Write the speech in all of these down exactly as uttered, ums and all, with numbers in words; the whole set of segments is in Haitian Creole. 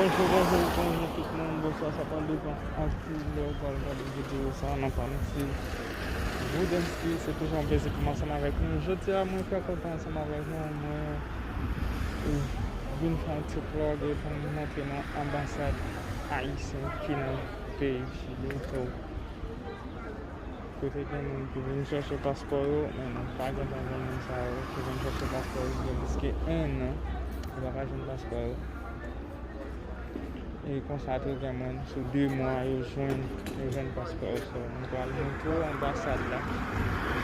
Bonjou, bonjou, bonjou tout moun. Bonswa, sa pral depann a kilè w pral gade videyo sa a. Nan pa m se Roudensky, se toujou yon plezi pou m ansanm avèk nou. Jodi a, mwen trè kontan ansanm avèk nou. Mwen, eh, vin fè yon ti vlòg e pou m montre nou anbasad ayisyen ki nan peyi Chili. So, kote gen moun ki vin chèche paspò yo, men nou pa gentan jwenn moun sa yo ki vin chèche paspò yo, gen plis ke en an, yo pa ka jwenn paspò yo. E konsa tou gen moun sou de mwa yo jwenn, yo jwenn paspò yo. So, nou pral montre w anbasad la.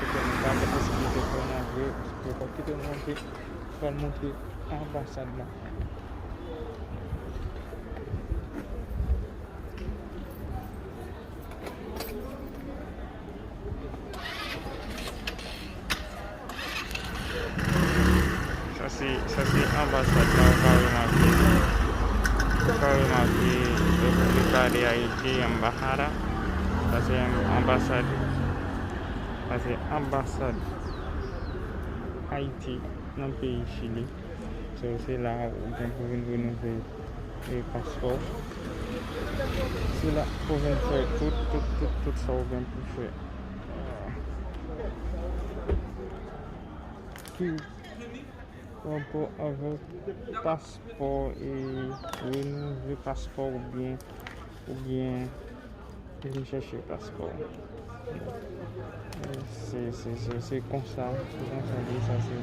Kote nou pa gen posiblite pou w rantre, yo pa kite nou rantre, pral montre anbasad la. Sa se, sa se anbasad la, ou ka remake. Ou ka remake República de Haití, Embajada. Sa se anbasad. Sa se anbasad Ayiti nan peyi Chili. So, se la ou gen pou vin renouvle e paspò. Se la pou vin fè tout, tout, tout, tout sa ou gen pou fè. Ki rapò avèk paspò e renouvle paspò oubyen, oubyen vin chèche paspò. Se, se, se, se konsa, se konsa li, sa se,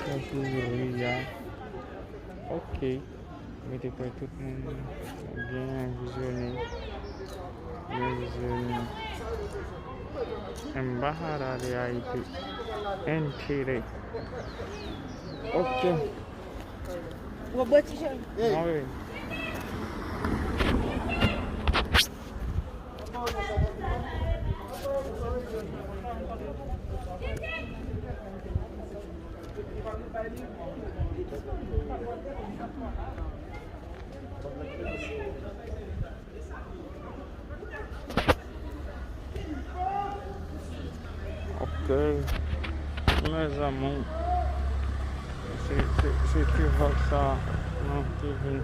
sa se ri a. Ok. Mete kwè tout moun byen vizyonnen. Byen vizyonnen. Embajada de Ayiti. Entire. Ok. Ou bwè ti cheri? Mwen wi. Ok. Mezanmi, se, se, se ti vlòg sa nou te vin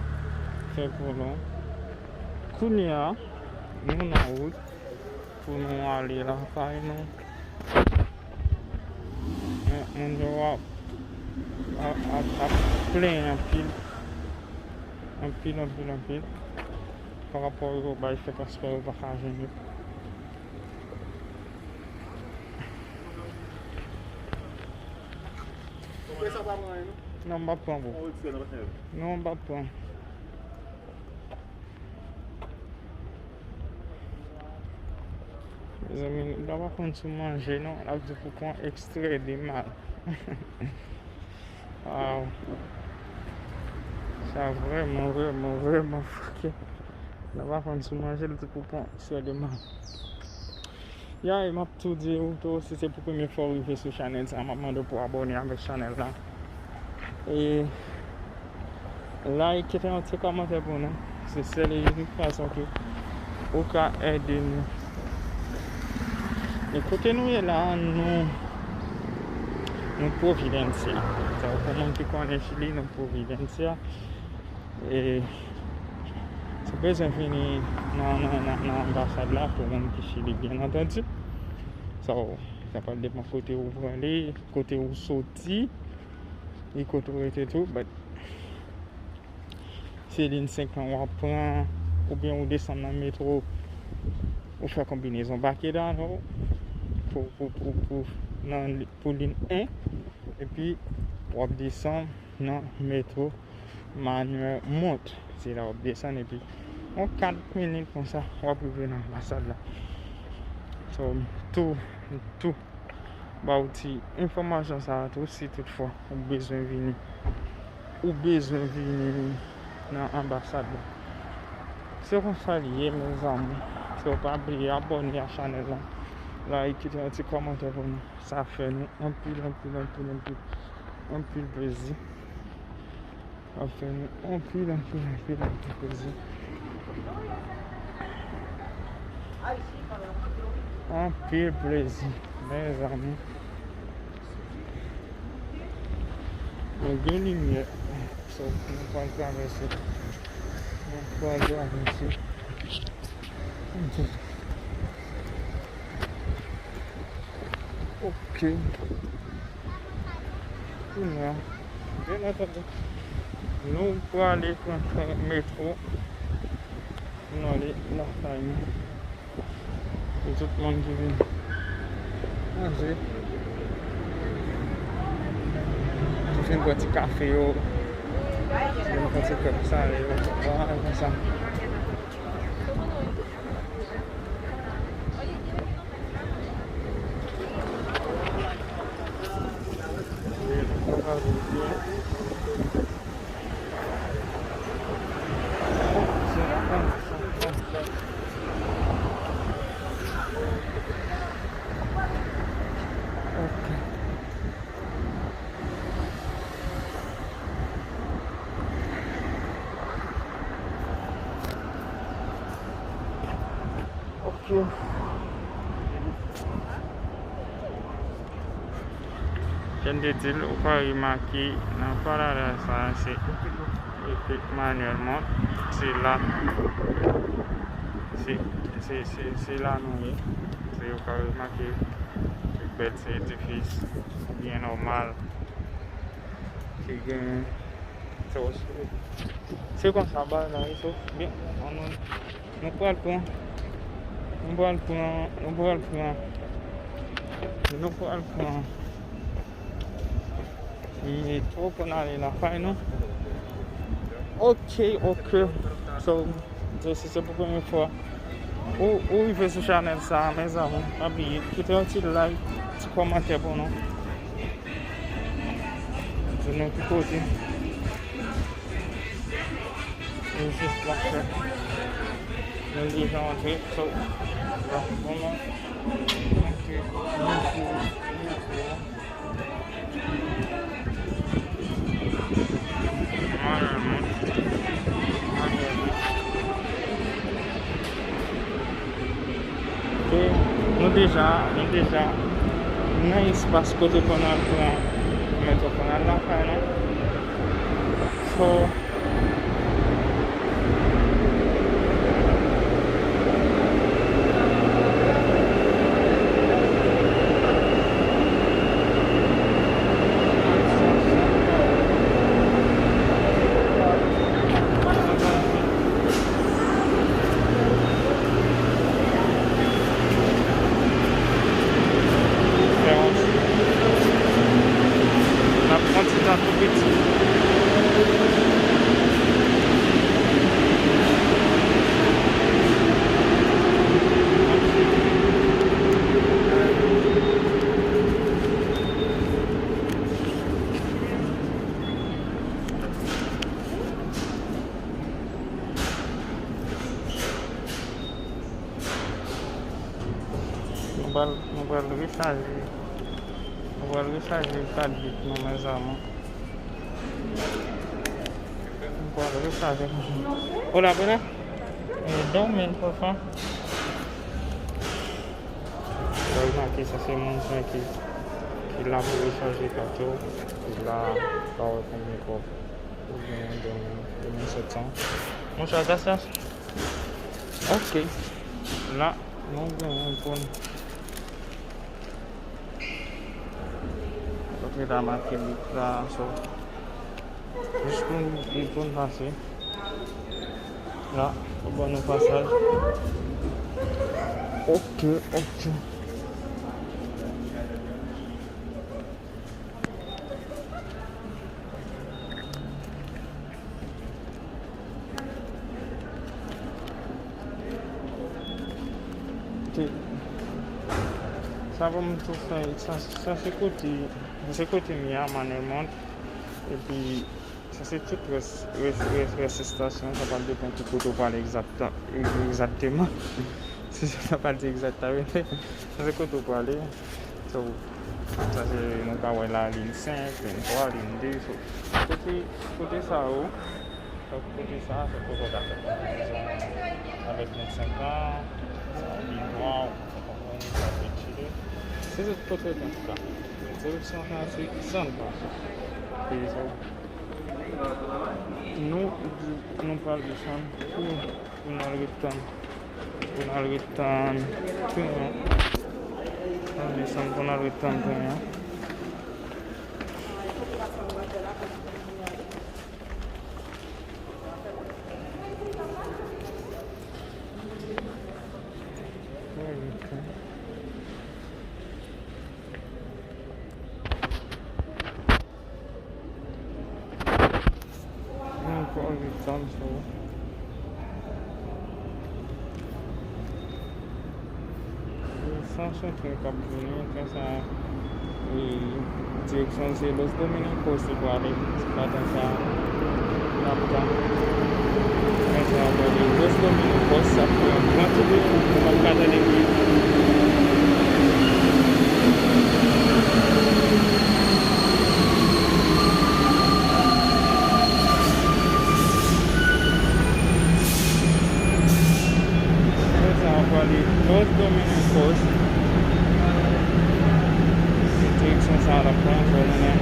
fè pou nou. Kounye a, nou nan wout pou nou ale lakay nou. Men moun yo ap, ap, ap, ap plenyen anpil. Anpil, anpil, anpil. Pa rapò yo bay fè paspò yo pa ka jwenn yo. Ou kwè sa pa pran anyen, non? Non, m p ap pran, bro. Ou retire nan patnè yo. Non, m p ap pran. Mezanmi, la pa konn sou manje, non. L ap di pou pran ekstrè de mal. Waw. Sa vrèman, vrèman, vrèman fouke. La pa konn sou manje, l di pou pran ekstrè de mal. Ya, e m ap tou di ou tou, si se pou premye fwa w rive sou chanèl sa, m ap mande w pou abòne avèk chanèl la. E like, kite yon ti kòmantè pou nou. Se sèl e inik fason ke ou ka ede nou. E kote nou ye la, nou, nou Providencia. Sa, pou moun ki konnen Chili, nou Providencia. E si w bezwen vini nan, nan, nan, nan anbasad la pou moun ki Chili, byen antandi. So, sa pral depann kote ou prale, kote ou soti, e kote ou rete tou, but se liy senk lan w ap pran, oubyen ou desann nan metwo, ou fè konbinezon Baquedano pou, pou, pou, pou, nan, pou liy en, epi w ap desann nan metwo Manuel Montt. Se la w ap desann epi yon kat minit konsa, w ap rive nan anbasad la. So, m tou, m tou ba w ti enfòmasyon sa a tou, si toutfwa ou bezwen vini, ou bezwen vini nan anbasad la. Se konsa li ye, mezanmi. So, pa bliye abòne a chanèl la. Like, kite yon ti kòmantè pou nou. Sa fè nou anpil, anpil, anpil, anpil, anpil plezi. Sa fè nou anpil, anpil, anpil, anpil plezi. Anpil plezi, mezanmi. Nou gen limyè. So, nou pral travèse. Nou pral travèse. Ok. Kounye a, byen antandi, nou prale pran metwo pou n ale lakay nou. Pou tout moun ki vin manje, ki vin bwè ti kafe yo, ki vin pran ti krèm sale yo, bagay konsa. Ok. Ok. Jan m te di l, ou ka remake nan parada sa a, se Epic Manuel Mont, se la, se, se, se, se la nou ye. Se, ou ka remake, se bèl, se edifis byen nòmal, ki gen So, se, se konsa bagay la ye, so, byen, ann, nou pral pran, nou pral pran, nou pral pran, nou pral pran metwo pou n ale lakay nou. Ok, ok. So, so, si se pou premye fwa ou, ou rive sou chanèl sa a, mezanmi, pa bliye kite yon ti like, ti kòmantè pou nou. Di nou ki kote nou jis pase. Nou deja antre, so, bon, bon, bon. E nou deja, nou deja nan espas kote pou n al pran metwo pou n al lakay nou. So, Fè yon ti, n ap pran ti tan tou piti. Nou pral, nou pral rechaje. Nou pral rechaje kat vit nou, mezanmi. Nou pral rechaje. Hola, buenas. Eh, dos mil, por favor. Sa remake, sa se moun sa ki, ki la pou rechaje kat yo. Ki la, pa wè konbyen kòb. Ou gen de mil, de mil sèt san. Muchas gracias. Ok. La, nou genyen pou n. Donk, li ta make bit la, so. Jis pou n, pou n pase. La, yo ban nou pasaj. Ok, ok. Sa pou m tou fè, sa, sa se kote, se kote m ye a, Manuel Mont. Epi, sa se tout rès, rès, rès, rès estasyon, sa pral depann ki kote w prale egzakta-, egzakteman. Se sa sa pral di egzakteman. Sa se kote w prale. So, sa se, nou ka wè la, liy senk, liy twa, liy de. So, kote, kote sa yo, donk, kote sa, se kote w ka fè konpozisyon avèk moun senk an, sa, liy twa, ou konprann, sa fè chile. Se tout kote, antouka. Entèdipsyon sa, se san pa. Peye sa. Nou, nou pral desann pou, pou n al ret tann. Pou n al ret tann. Pou nou, n al desann pou n al ret tann tren an. Ankò yon tan, so. Sa se tren k ap vini, tren sa, e, direksyon se Los Dominicos li prale. Se pa tren sa, n ap tann. Tren sa prale Los Dominicos, sa fè yon gran ti bout, nou p ap ka tande bri. Tren sa a prale Los Dominicos. Se direksyon sa a l ap pran, fò nou men.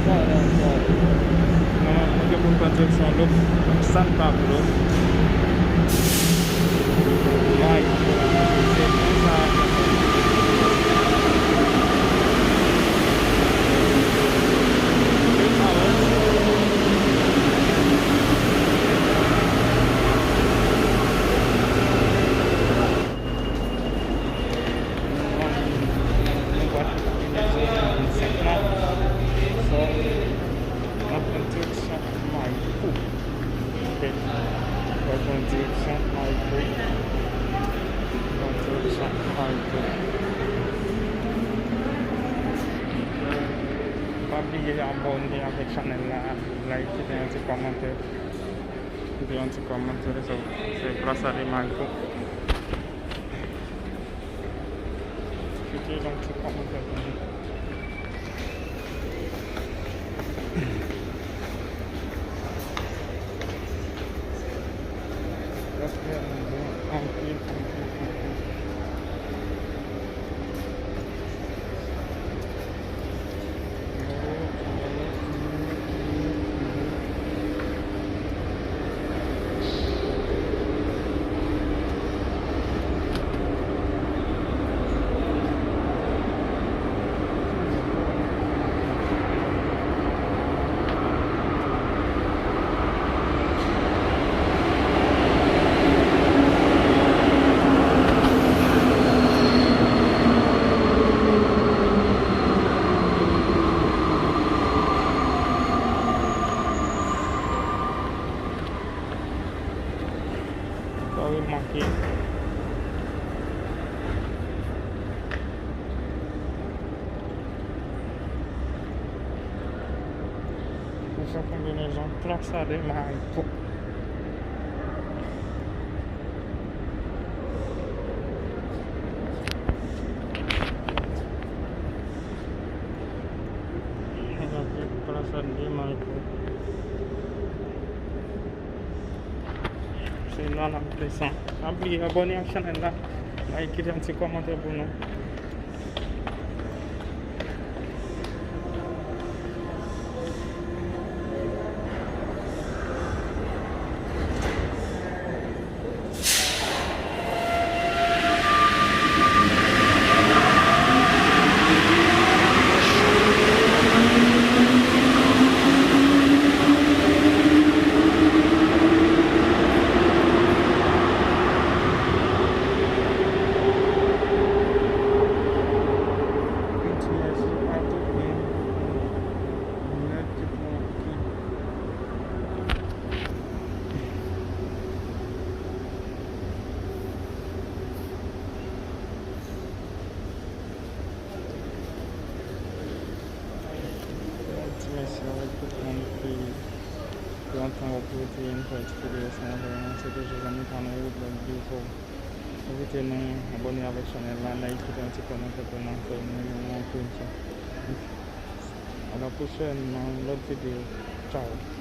Nòmalman, nou te pou n pran direksyon Lo-, San Pablo. Maipo. Se tren sa a k ap fè. Tren sa a. Nou pral fè kombinezon nan vennsenk lan. So, n ap pran direksyon Maipo. Ok. N ap pran direksyon Maipo. N ap pran direksyon Maipo. Pa bliye abòne avèk chanèl la, like, kite yon ti kòmantè. Kite yon ti kòmantè, so, se Plaza de Maipo. Kite yon ti kòmantè pou nou. Anpil, anpil, anpil. Sa remake. Pou fè konbinezon Plaza de Maipo. Plaza de Maipo. Se la n ap desann. Pa bliye abòne ak chanèl la. Like, kite yon ti kòmantè pou nou. Yon ti mèsi a tout moun nèt ki pran ki Yon ti mèsi avèk tout moun ki pran tan yo pou yo te vin fè ti videyo sa avè nou. Se toujou zanmi pa nou Woodlove Bifo. Envite nou abòne avèk chanèl la, like, kite yon ti kòmantè pou nou, fè nou yon anpil. A la pwochèn nan yon lòt videyo. Tchaw.